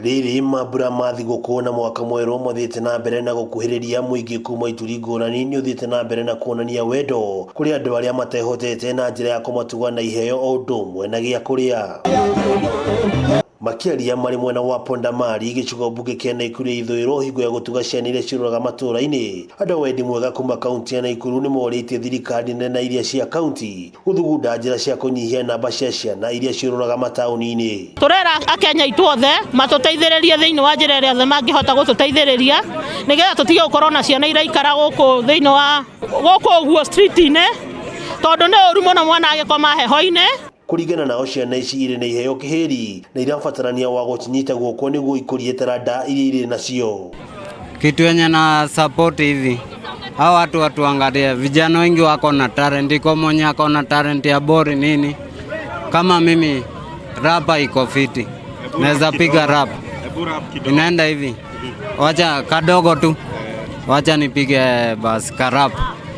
Rĩrĩ mambura ma thigũkũ na mwaka mwerũ mathiĩte na mbere na gũkuhĩrĩria mũingĩ kuma ituri ngũrani nĩ ũthiĩte na mbere na kuonania wendo kũrĩ andũ arĩa matehotete na njĩra ya kũmatuga na iheo o ũndũ ũmwe na gĩa kũrĩa. Makĩaria marĩ mwena wa Pondamali gĩcigo mbunge kĩa Naikuru ya ithũĩro hingo ya gũtuga ciana iria ciũrũraga matũũra-inĩ, andũ a wendi mwega kuma kaunti ya Naikuru nĩ morĩtie thirikari nene na iria cia kaunti gũthugunda njĩra cia kũnyihia namba cia ciana iria ciũrũraga mataũni-inĩ. Tũrera Akenya aitũ othe matũteithĩrĩrie thĩinĩ wa njĩra ĩrĩa othe mangĩhota gũtũteithĩrĩria nĩgetha tũtige gũkorwo na ciana iraikara gũkũ thĩinĩ wa gũkũ ũguo street-inĩ tondũ nĩ ũru mũno mwana agĩkoma heho-inĩ. Kũringana nao ciana ici irĩ na iheo kĩhĩri na irabatarania wa gũcinyita guoko nĩguo ikũrie taranda iria irĩ nacio. Kitu yenye na support hivi hao watu watuangalie, vijana wengi wako na talent, iko mwenye ako na talent ya bori nini. Kama mimi rapa iko fiti, naweza piga rap, inaenda hivi, wacha kadogo tu, wacha nipige bas karap,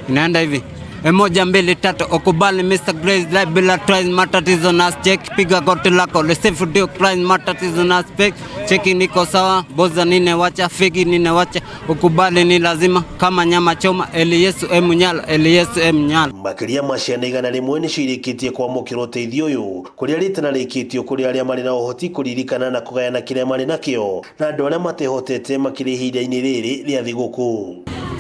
inaenda hivi. E, moja mbili tatu, ukubali Mr. Grace life bila tries, matatizo na check, piga goti lako lisifu ndio Christ, matatizo na spec cheki, niko sawa boza nine wacha figi nine wacha, ukubali ni lazima kama nyama choma, eli Yesu emunyalo, eli Yesu emunyalo. Makĩria ma ciana 100 nĩcio irĩkĩtie kwamũkĩra ũteithio ũyũ kũrĩa rĩtana rĩkĩtio kũrĩ arĩa marĩ na ũhoti kũririkana na kũgayana kĩrĩa marĩ nakĩo na andũ arĩa matehotete makĩrĩ ihinda-inĩ rĩrĩ rĩa thigũkũ.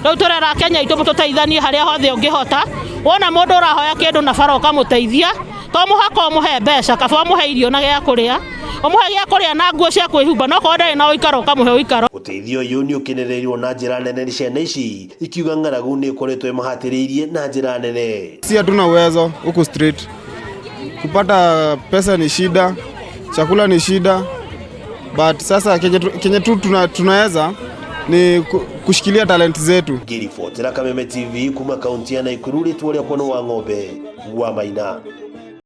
Rĩu tũrera Kenya aitũ tũteithanie harĩa hothe ũngĩhota. Wona mũndũ ũrahoya kĩndũ na bara ũkamũteithia, to mũhaka ũmũhe mbeca, kaba ũmũhe irio na gĩa kũrĩa, ũmũhe gĩa kũrĩa na nguo cia kwĩhumba, no korwo ndarĩ na ũikaro ũkamũhe ũikaro. Ũteithio ũyũ nĩ ũkenereirwo na njĩra nene nĩ ciana ici ikiuga ng'aragu nĩ ĩkoretwo ĩmahatĩrĩirie na njĩra nene. Si hatuna uwezo huku street, kupata pesa ni shida, chakula ni shida, but sasa kenye tu tunaweza ni kushikilia talent zetu. Ngĩribotera Kameme TV kuma kaunti ya Naikuru rĩtwa rĩakwa nĩ wa ng'ombe wa Maina.